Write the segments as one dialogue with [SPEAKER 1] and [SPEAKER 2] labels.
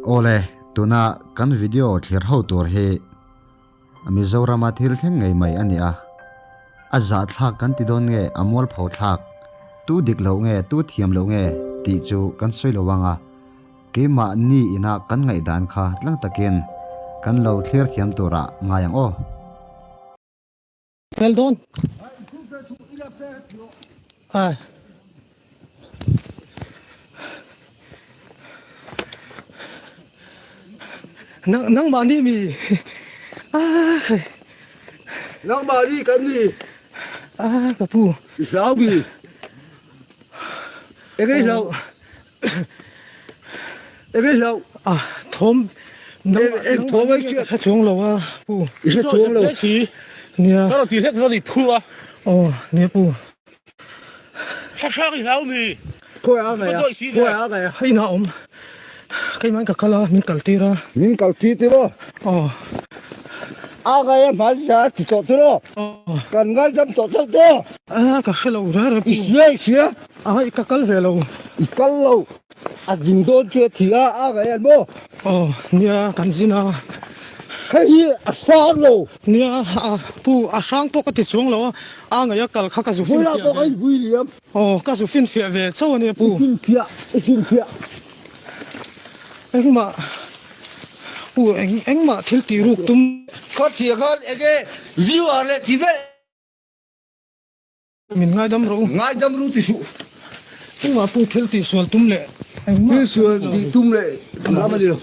[SPEAKER 1] Awle, tuna kan video thlir ho tur hi Mizorama thil thleng ngei mai a ni a. A zahthlak kan ti dawn nge a mualpho thlak, tu dik loh nge tu thiam loh nge tih chu kan sawi lo ang a. Keimahni ina kan ngaihdan kha tlang takin kan lo thlir thiam turah ngai ang aw.
[SPEAKER 2] Fel dawn. Ai. Nang nang mah ni mi. Ai.
[SPEAKER 3] Nang mah ni kan ni.
[SPEAKER 2] Ah ka pu.
[SPEAKER 3] I hlau mi. Enge hlau. Enge hlau.
[SPEAKER 2] Ah thawm
[SPEAKER 3] Eng thawm ai
[SPEAKER 2] ka hre chuang lo a pu.
[SPEAKER 3] I hre chuang lo.
[SPEAKER 2] Nia.
[SPEAKER 4] Ka rawn ti hlek zawk i phu a.
[SPEAKER 2] Aw nia pu.
[SPEAKER 4] Thlahrang i hlau mi.
[SPEAKER 3] Khawi a ngai a. Khawi a ngai a.
[SPEAKER 2] Hei inah awm. Keimah in ka kal a min kal tir a.
[SPEAKER 3] Min kal tir tir aw.
[SPEAKER 2] Aw.
[SPEAKER 3] A ngai a hma zia a ti tawh tir aw.
[SPEAKER 2] Aw.
[SPEAKER 3] Kan ngaidam tawh chauh te aw.
[SPEAKER 2] A ka hre lo reng reng pu.
[SPEAKER 3] I hria i hria.
[SPEAKER 2] A ka kal ve lo.
[SPEAKER 3] I kal lo. A zin dawn che a thi a, a ngaih an maw?
[SPEAKER 2] Aw, nia kan zin a.
[SPEAKER 3] Hei hi a hrang lo.
[SPEAKER 2] Nia, a pu a hrang pawh ka ti chuang lo a, a ngaih a kal kha ka zu finfiah ve.
[SPEAKER 3] Vawilah pawh ka invui liam.
[SPEAKER 2] Aw, ka zu finfiah ve chauh a nia pu.
[SPEAKER 3] I finfiah, i finfiah.
[SPEAKER 2] Engmah, pu eng engmah thil tih ruk tum.
[SPEAKER 3] Khaw thiang khan enge viewer leh ti vel.
[SPEAKER 2] Min ngaidam rawh u.
[SPEAKER 3] Ngaidam ru ti suh.
[SPEAKER 2] Engmah pu thil tih sual tum leh engmah.
[SPEAKER 3] Thil sual tih tum leh lam a ni lo.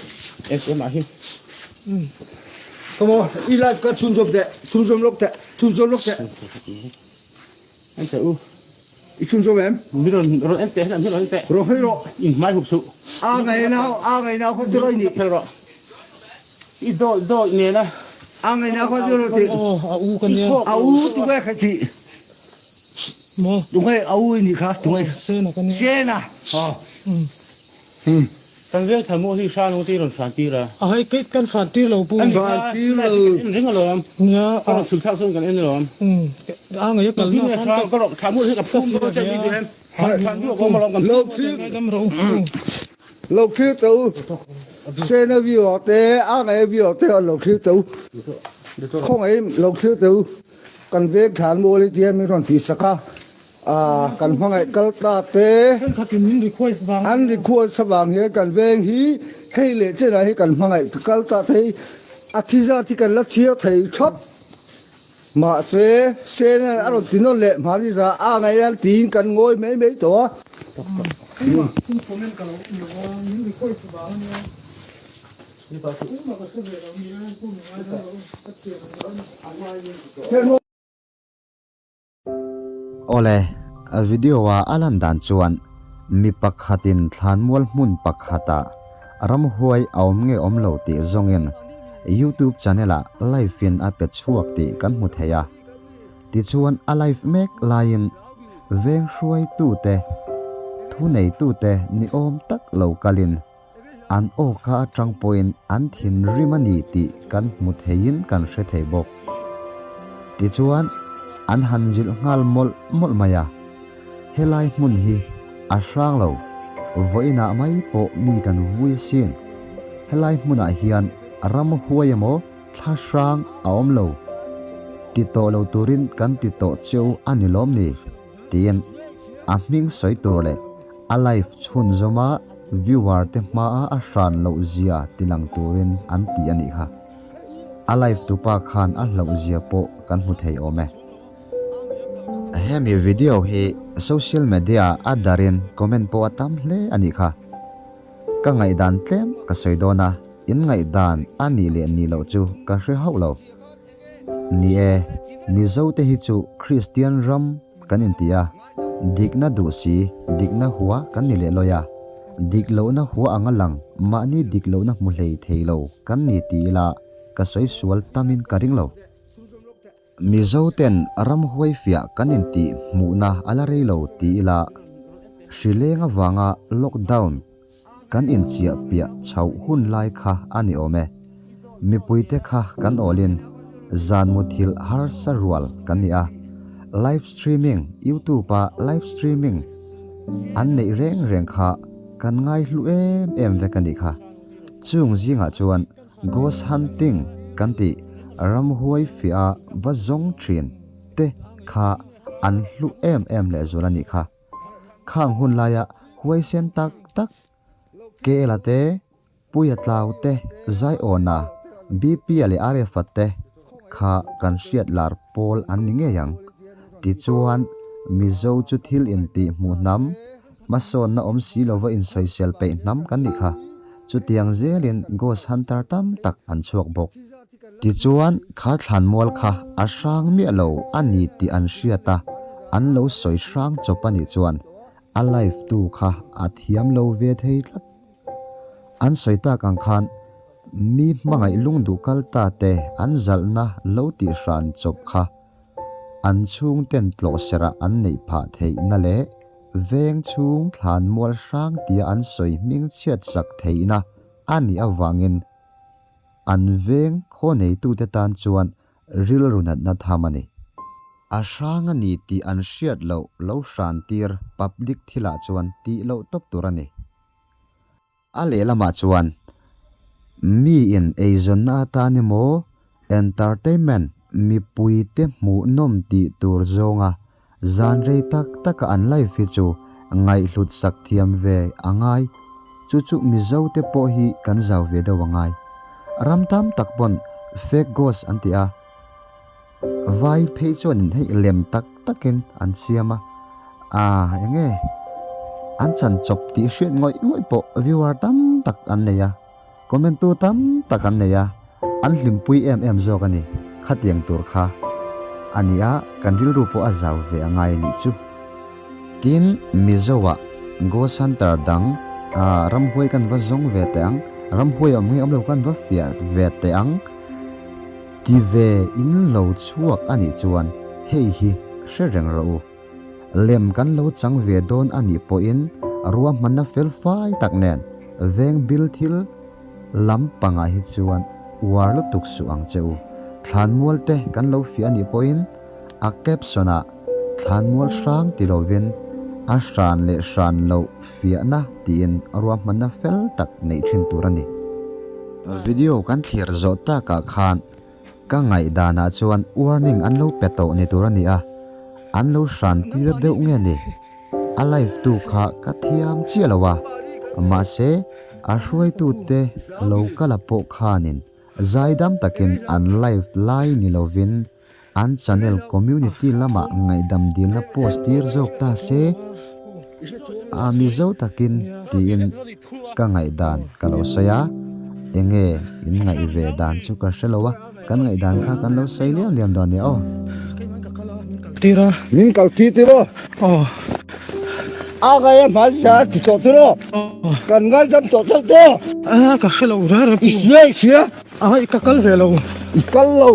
[SPEAKER 4] Engmah hi.
[SPEAKER 3] Come on, i live ka chhunzawm teh, chhunzawm lawk teh, chhunzawm lawk teh.
[SPEAKER 4] En teh u.
[SPEAKER 3] I chhunzawm em?
[SPEAKER 4] Mi rawn rawn en teh, mi rawn en teh.
[SPEAKER 3] Rawn hawi rawh.
[SPEAKER 4] In hmai hup suh.
[SPEAKER 3] A ngaina, a ngaina khaw chu rawn ni.
[SPEAKER 4] Phel rawh. I dawi dawi nena.
[SPEAKER 3] A ngaina khaw chu rawn ti.
[SPEAKER 2] Aw, a u ka nia.
[SPEAKER 3] A u tu nge kha ti.
[SPEAKER 2] Maw?
[SPEAKER 3] Tu nge a u i nih kha, tu nge?
[SPEAKER 2] Sena ka nia.
[SPEAKER 3] Sena, aw.
[SPEAKER 4] Kan veng tha maw hi hran ang te i rawn hran tir a.
[SPEAKER 2] A hei kei kan hran tir lo pu.
[SPEAKER 3] Hran tir lo.
[SPEAKER 4] En reng alawm.
[SPEAKER 2] Nia.
[SPEAKER 4] Ka rawn chhun thlak chuan kan en alawm.
[SPEAKER 2] A ngaih a kal na
[SPEAKER 4] khan ka thla mual hi ka phum dawn che mi duh em. Thlan duh ka awm alawm kan
[SPEAKER 3] Lo thlir.
[SPEAKER 2] Ngaidam rawh u.
[SPEAKER 3] Lo thlir teh u. Sena viewer te, a ngaih viewer te an lo thlir teh u. Khawngaih lo thlir teh u. Kan veng thlan mual hi tia min rawn tih sak a, aah kan hmangaih kal ta te.
[SPEAKER 2] Thenkhatin min request vang.
[SPEAKER 3] An request avang hian kan veng hi hei leh chenah hi kan hmangaih kal ta te hi a thi zat hi kan la chhiar thei thap. Mahse, Sena a rawn ti nawn leh hmani za a ngaih a tiin kan ngawi mai mai tawh a.
[SPEAKER 2] Engmah comment ka lo awm lo a, min request vang a nia.
[SPEAKER 1] Awle, video a a lan dan chuan mi pakhatin thlanmual hmun pakhata ramhuai a awm nge awm lo tih zawngin YouTube channel ah live in a pe chhuak tih kan hmu thei a. Tichuan a live mek laiin veng hruaitute, thuneitute ni awm tak lo kalin An awka atang pawhin an thinrim a ni tih kan hmu theiin kan hre thei bawk. Tichuan, an han zilh nghal mawlh mawlh mai a. Helai hmun hi a hrang lo, vawiinah mai pawh mi kan vui asin. Helai hmunah hian ram huai emaw thla hrang a awm lo. Ti tawh lo turin kan ti tawh cheu a ni lawm ni? Tiin a hming sawi tur leh a live chhunzawma viewer te hmaa a hran loh zia tilang turin an ti a nih kha. A live tupa khan a hlauh zia pawh kan hmu thei awm e. Hemi video hi social media a darin comment pawh a tam hle a nih kha. Ka ngaihdan tlem ka sawi dawn a, in ngaihdan a nih leh nih loh chu ka hre hauh lo. Ni e, Mizo te hi chu Kristian ram kan inti a, dikna duh si, dikna hua kan ni leh lawi a. Dik lohna hua anga lang, mahni dik lohna hmu hlei thei lo kan ni ti ila ka sawi sual tamin ka ring lo. Mizo ten ramhuai fiah kan intih hmuhna a la rei lo ti ila, hrileng avanga lockdown Kan inchiah piah chhoh hun lai kha a ni awm e. Mipuite kha kan awlin zan muthilh harsa rual kan ni a. Live streaming, YouTube a live streaming an neih reng reng kha kan ngaihlu em em vek a nih kha. Chung zingah chuan ghost hunting kan tih ramhuai fiah a va zawng thin te kha an hlu em em lehzual a nih kha. Khang hun laia huaisen tak tak Kela te, Puia Tlau te, Zaiawna, BP-a leh Arefa te kha kan hriat lar pawl an ni ngei ang. Tichuan, Mizo chu thil intih hmuh hnam, hmasawnna awm si lova insawisel peih hnam kan nih kha. Chutiang zelin Ghost Hunter tam tak an chhuak bawk. Tichuan, kha thlanmual kha a hrang miah lo a ni tih an hriat a, an lo sawi hrang chawp a nih chuan a live tu kha a thiam lo ve thei tlat. An sawi tak ang khan mi hmangaih lungduh kal ta te an zalhna lo tih hran chawp kha an chhungten tlawh serah an neih phah theihna leh veng chhung thlanmual hrang tia an sawi hming chhiat sak theihna a nih avangin an veng khaw neitute tan chuan rilru natna tham a ni. A hrang a ni tih an hriat loh lo hran tir public thilah chuan tih loh tawp tur a ni. A lehlamah chuan miin eizawnna atan emaw entertainment mipuite hmuhnawm tih tur zawnga zan rei tak taka an live hi chu ngaihhlut sak thiam ve a ngai. Chu chu Mizote pawh hi kan zau ve deuh a ngai. Ram tam tak pawn fake ghost an ti a. Vai phei chuanin hei lem tak takin an siam a, aah eng nge an chan chawp tih hriat ngawih ngawih pawh viewer tam tak an nei a, comment tu tam tak an nei a, an hlimpui em em zawk a ni, khatiang tur kha a ni a, kan rilru pawh a zau ve a ngai a nih chu. Tin, Mizo-ah Ghost Hunter dang ah ramhuai kan va zawng ve teh ang, ramhuai awm ngei awm lo kan va fiah ve teh ang. Ti ve in lo chhuak a nih chuan hei hi hre reng rawh u. Lem kan lo chang ve dawn a nih pawhin ruahmanna fel fai tak nen veng bil thil lam pangah hi chuan uar lutuk suh ang che u. Thlanmual te kan lo fiah a nih pawhin a caption ah thlanmual hrang ti lovin a hran leh hran loh fiahna tiin ruahmanna fel tak neih thin tur a ni. Video kan thlir zawh takah khan ka ngaihdanah chuan warning an lo pe tawh ni tur a ni a, an lo hran tir deuh nge ni? A live tu kha ka thiam chiah lo a, mahse a hruaitute lo kala pawh khanin zaidam takin an live lai ni lovin An channel community lamah ngaihdam dilna post tir zawk ta se, a Mizo takin tiin ka ngaihdan ka lo sawi a, enge in ngaih ve dan chu ka hre lo a, kan ngaihdan kha kan lo sawi liam liam dawn nia aw.
[SPEAKER 2] Tir a.
[SPEAKER 3] Min kal tir tir aw.
[SPEAKER 2] Aw.
[SPEAKER 3] A ngai a hma zia ti tawh tir aw. Kan ngaidam tawh chauh te.
[SPEAKER 2] A ka hre lo reng reng.
[SPEAKER 3] I hria i hria.
[SPEAKER 2] A ka kal ve lo.
[SPEAKER 3] I kal lo.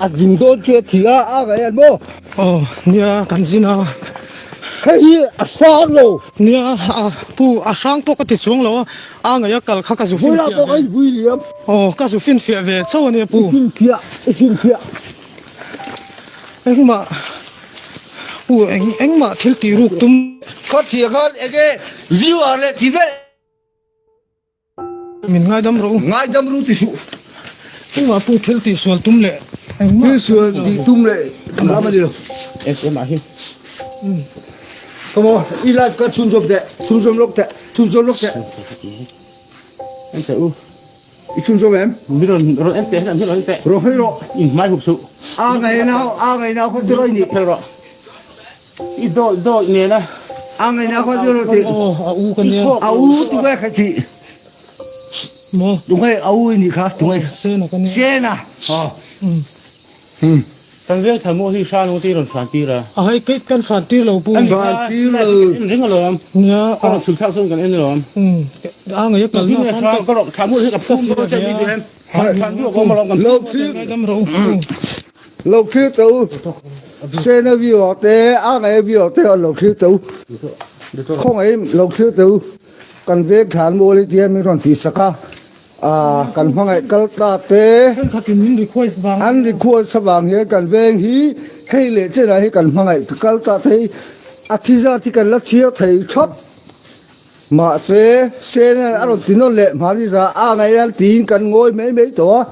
[SPEAKER 3] A zin dawn che a thi a, a ngaih an maw?
[SPEAKER 2] Aw, nia kan zin a.
[SPEAKER 3] Hei hi a hrang lo.
[SPEAKER 2] Nia, a pu a hrang pawh ka ti chuang lo a, a ngaih a kal kha ka zu finfiah ve.
[SPEAKER 3] Vawilah pawh ka invui liam.
[SPEAKER 2] Aw, ka zu finfiah ve chauh a nia pu.
[SPEAKER 3] I finfiah, i finfiah.
[SPEAKER 2] Engmah, pu eng engmah thil tih ruk tum.
[SPEAKER 3] Khatia khan enge viewer leh ti vel.
[SPEAKER 2] Min ngaidam rawh u.
[SPEAKER 3] Ngaidam ru ti suh.
[SPEAKER 2] Engmah pawh thil tih sual tum leh engmah.
[SPEAKER 3] Thil sual tih tum leh lam a ni lo.
[SPEAKER 4] SM ah hi.
[SPEAKER 3] Come on, i life ka chhunzawm teh, chhunzawm lawk teh, chhunzawm lawk teh.
[SPEAKER 4] En teh u.
[SPEAKER 3] I chhunzawm em?
[SPEAKER 4] Mi rawn rawn en teh, mi rawn en teh.
[SPEAKER 3] Rawn hawi rawh.
[SPEAKER 4] In hmai hup suh.
[SPEAKER 3] A ngaih nau, a ngaih nau kha ti rawih ni.
[SPEAKER 4] Phel rawh. I dawi dawi nen a.
[SPEAKER 3] A ngaihna khaw chu ro ti.
[SPEAKER 2] Aw a u ka nia.
[SPEAKER 3] A u tu nge kha chi.
[SPEAKER 2] Maw.
[SPEAKER 3] Tu nge a u i nih kha tu nge.
[SPEAKER 2] Sena ka nia.
[SPEAKER 3] Sena. Aw.
[SPEAKER 4] Kan veng tha maw hi hran ute i rawn hran tir a.
[SPEAKER 2] A hei kei kan hran tir lo pu.
[SPEAKER 3] Hran tir lo.
[SPEAKER 4] En reng alawm.
[SPEAKER 2] Nia.
[SPEAKER 4] Ka rawn chhun thlak chuan kan en alawm.
[SPEAKER 2] A ngaih a kal na
[SPEAKER 4] khan ka rawn thla mual hi ka phum dawn che mi duh em. Thlan duh ka awm alawm kan
[SPEAKER 3] Lo thlir.
[SPEAKER 2] Ngaidam rawh u.
[SPEAKER 3] Lo thlir teh u, Sena viewer te, a ngei viewer te an lo thlir teh u, khawngaih lo thlir teh u, kan veng thlan mual hi tihian min rawn tih sak a, ah kan hmangaih kal ta te, an request avang hian kan veng hi hei leh chenah hi kan hmangaih kal ta te hi a thi zat hi kan la chhiar thei thap. Mahse, Sena a rawn ti nawn leh hmani za a ngaih a tiin kan ngawi mai mai tawh a.